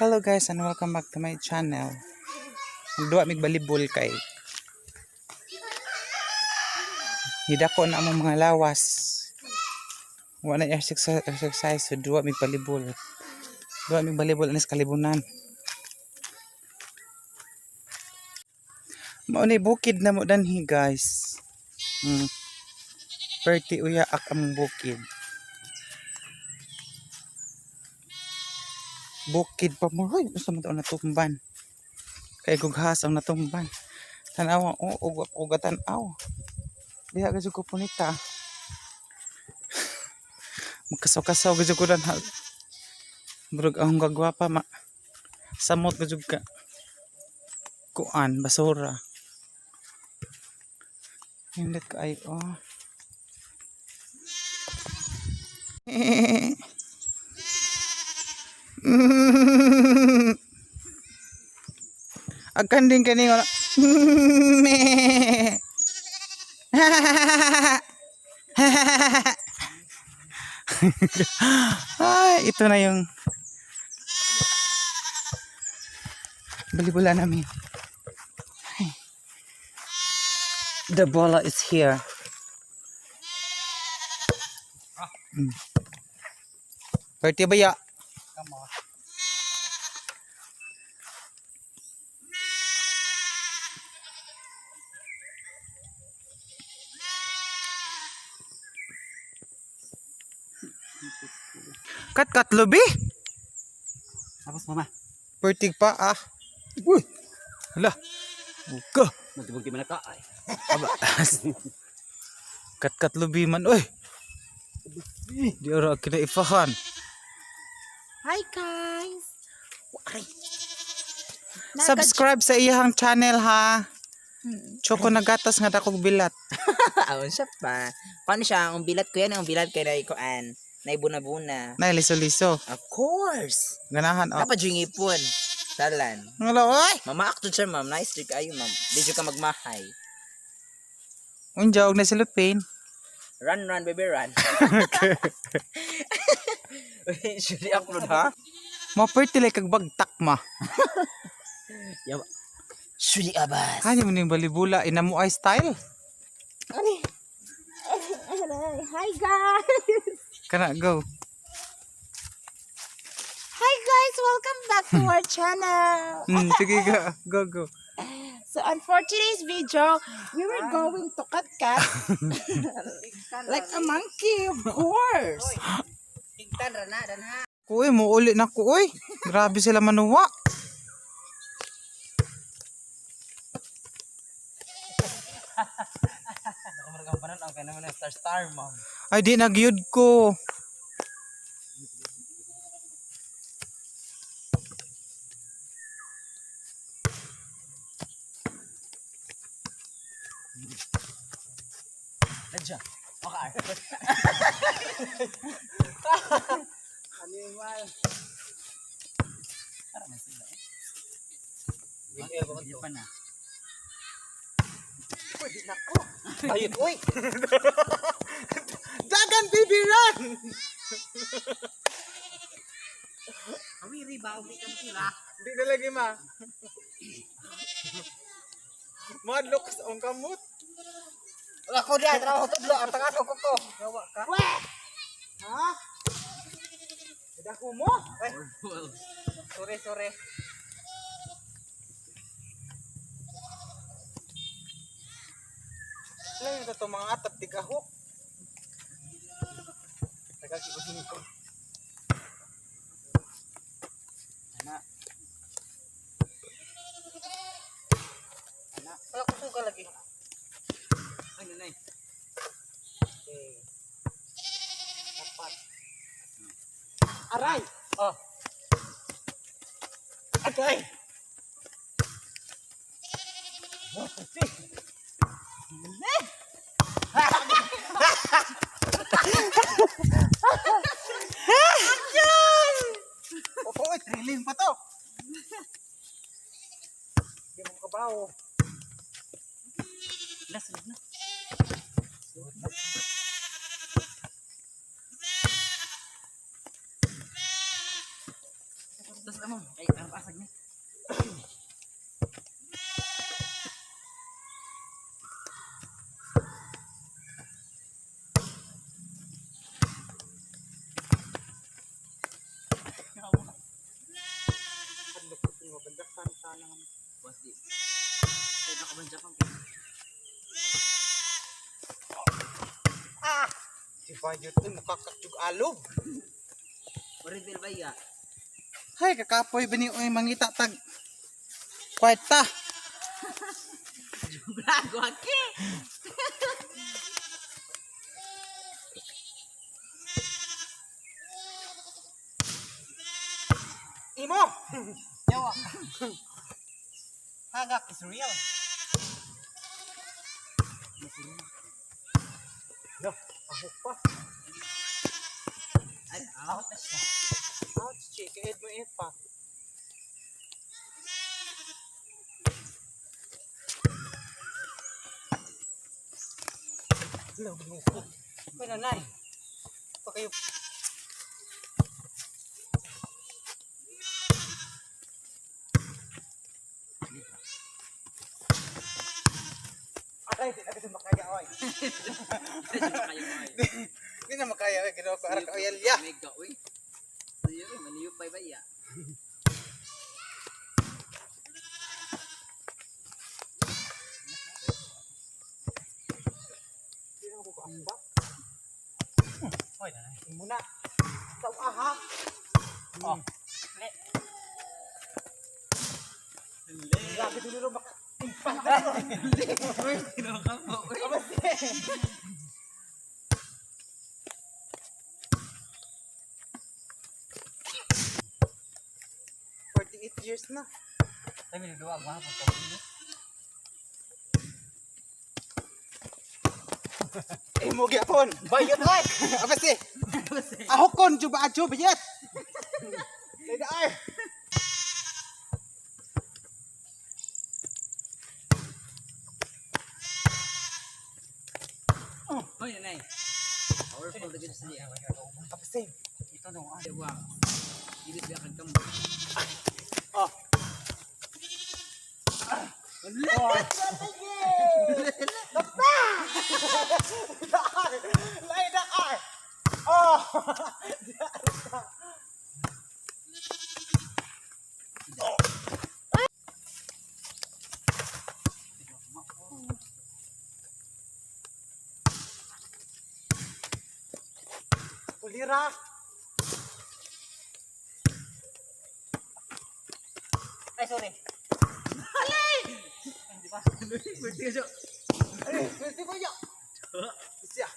Hello guys and welcome back to my channel. Magduwa mig balibol kay hidako na among mga lawas. Wa na exercise, exercise, so duwa mig balibol. Duwa mig balibol anis kalibunan. Mao ni bukid na mo danhi, guys. Perti uya ak among bukid. Bukid pa mo. Hoy, gusto mo taon natumban. Kay gughas ang natumban. Tanawa, oh, ug uga tan-aw. Diha gyud ko punita. Magkasaw-kasaw gyud ko dan. Murag akong gagwapa ma. Samot gyud ka. Kuan, basura. Hindot ka ay, oh. Agkan din kani wala. Me. Ay, ito na yung balibula namin. Ay. The bola is here. Pwede ba ya? Kat katlo bi? Tapos, mama. Pertig pa ah. Uy. Hala. Buka. Magtibog di man ka ay. Aba. Kat katlo bi man oy. Di ora kinaifahan. Hi guys! Aray. Subscribe sa iyang channel ha. Choco na gatas nga dakog bilat. Awon siya pa. Paano siya? Ang bilat ko yan. Ang bilat kay na ikuan. Naibuna-buna. Nay liso-liso. Of course! Ganahan oh. Dapat yung ipon. Talan. Ngalo oy. Mama, akto siya, ma'am. Nice trick kayo, ma'am. Di siya ka magmahay. Unja og na silupin. Run, run, baby, run. Should I upload, ha? Mo perti like kag bagtak ma. Should I abas? Hani mo ning balibula inamo ay style. Aray. Aray. Hi, guys! Kana go. Hi guys, welcome back to our channel. Sige go go go. So on for today's video, we were going to cut cut like a monkey, of course. Tigtan, rana, rana. Kuy mo uli na ko oy. Grabe sila manuwa. Okay naman ang star star, ma'am. Ay di nagyud ko. Nadya. Okay. Animal. Hindi pa na. Ayun, oy. Dagan baby run. Awiri ba? Uwi kang tira. Di na lagi ma. Madlok sa ang kamot. Ako diyan, trabaho tudlo, ang tagas ko ko. Gawa ka. Ha? Dako mo? Ay. Sorry, sorry. Lang ito mga atap tigahok. Tagakiuhin ko. Ana. Ana. Wala ko suka lagi. Ay, nanay. Okay. Dapat. Aray! Oh. Agay! Opo, thrilling pa to. Hindi mo kabaw. Lasunod na. mo. Kay ang pasag ni. Boss di. Ay, nakabansa kang. Ah! Di ba yun? Uy, mukakatyug alob. Reveal ba ya? Hay, kakapoy ba ni oy mangita tag kwarta. Blago aki. Imo. Yawa. Hagak is real. No, ahok pa. Ay, out na siya. Ouch, chicken mo eh pa. Hello, ko. Pero nay. Pa kayo. Aray, di na kasi makaya, oy. Di na makaya, oy. Ginawa ko, arak, oy, alya. Mega, uy. Sayo, maniyupay ba ya? Di na makukuamba. Oy, nanay. Muna. Sa aha. Oh. Le. Grabe dulo maka. Impact. Tinukang mo, uy. Abase. 48 years na. Ay, may nagawa ang hapon. Eh, mo gyapon. Bayot ay. Abase. Ahokon juba ajo bayot. Leda ay. Hoy, nanay. Powerful na gud siya. Abase. Ito no, ah. Ay, wow. Dili siya kag kamo. Oh. Lain na ay. Oh. Ulira. Ay, sorry. Ay, pwede ko ya. Siya.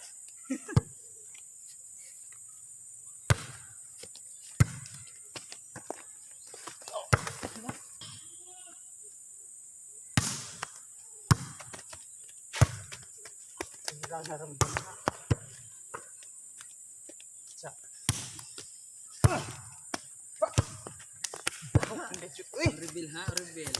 Hindi lang naramdaman. Siya. Pa. Uy! Reveal ha, reveal.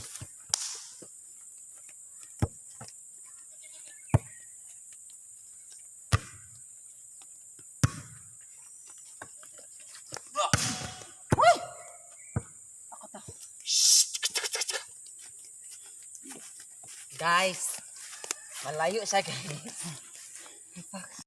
Guys, malayo siya, guys.